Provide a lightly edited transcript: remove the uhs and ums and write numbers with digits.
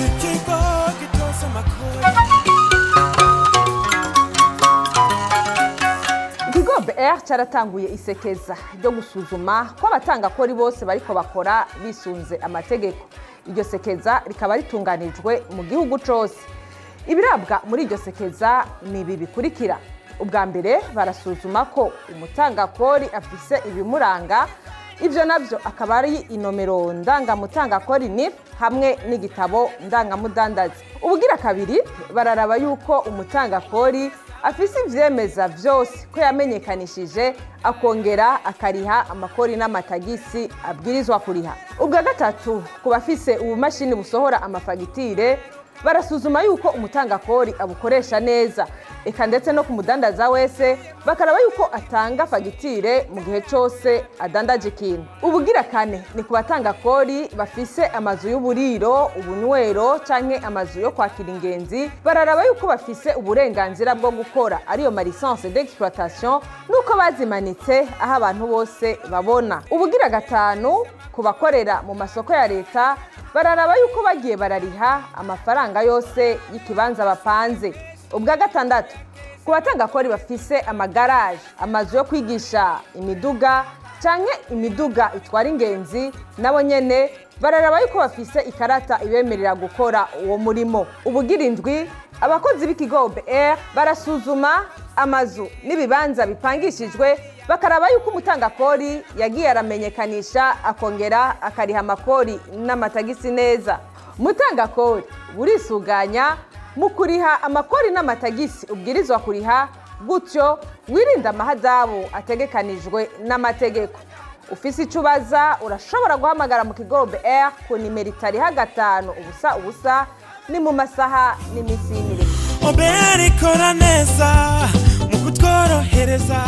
Ikigo gitoza amakori. Ikigo OBR cyaratanguye isekeza ryo gusuzuma ko abatangakori bose bariko bakora bisunze amategeko. Iryo sekeza rikaba ritunganijwe mu gihugu cose. Ibirabwa muri iryo sekeza ni ibi bikurikira: ubwa mbere, barasuzuma ko umutangakori afise ibimuranga. Ivyo navyo akaba ari inomero ndangamutangakori NIF hamwe n'igitabo ndangamudandazi. Ubugira kabiri, bararaba yuko umutangakori afise ivyemeza vyose ko yamenyekanishije, akongera akariha amakori n'amatagisi abwirizwa kuriha. Ubwa gatatu, ku bafise ubumashini busohora amafagitire, barasuzuma yuko umutangakori abukoresha neza. Eka ndetse no ku mudandaza wese, bakaraba yuko atanga fagitire mu gihe cose adandaje ikintu. Ubugira kane ni ku batangakori bafise amazu y'uburiro, ubunywero canke amazu yo kwakira ingenzi. Bararaba yuko bafise uburenganzira bwo gukora, ariyo ma licence d'exploitation, nuko bazimanitse aho abantu bose babona. Ubugira gatanu, ku bakorera mu masoko ya leta, bararaba yuko bagiye barariha amafaranga yose y'ikibanza bapanze. Ubwa gatandatu, ku batangakori bafise amagaraje, amazu yo kwigisha imiduga canke imiduga itwara ingenzi, nabo nyene bararaba yuko bafise ikarata ibemerera gukora uwo murimo. Ubugira indwi, abakozi b'ikigo OBR barasuzuma amazu n'ibibanza bipangishijwe, bakaraba yuko umutangakori yagiye aramenyekanisha, akongera akariha amakori n'amatagisi neza. Mutangakori, burisuganya mu kuriha amakori n'amatagisi ubwirizwa kuriha, gutyo wirinde amahadabu ategekanijwe n'amategeko. Ufise icyo ubaza, urashobora guhamagara mu kigo OBR ku nimero itariha 500 0 ni mu masaha n'iminsi y'imirimo. OBR ikora neza mu kutworohereza.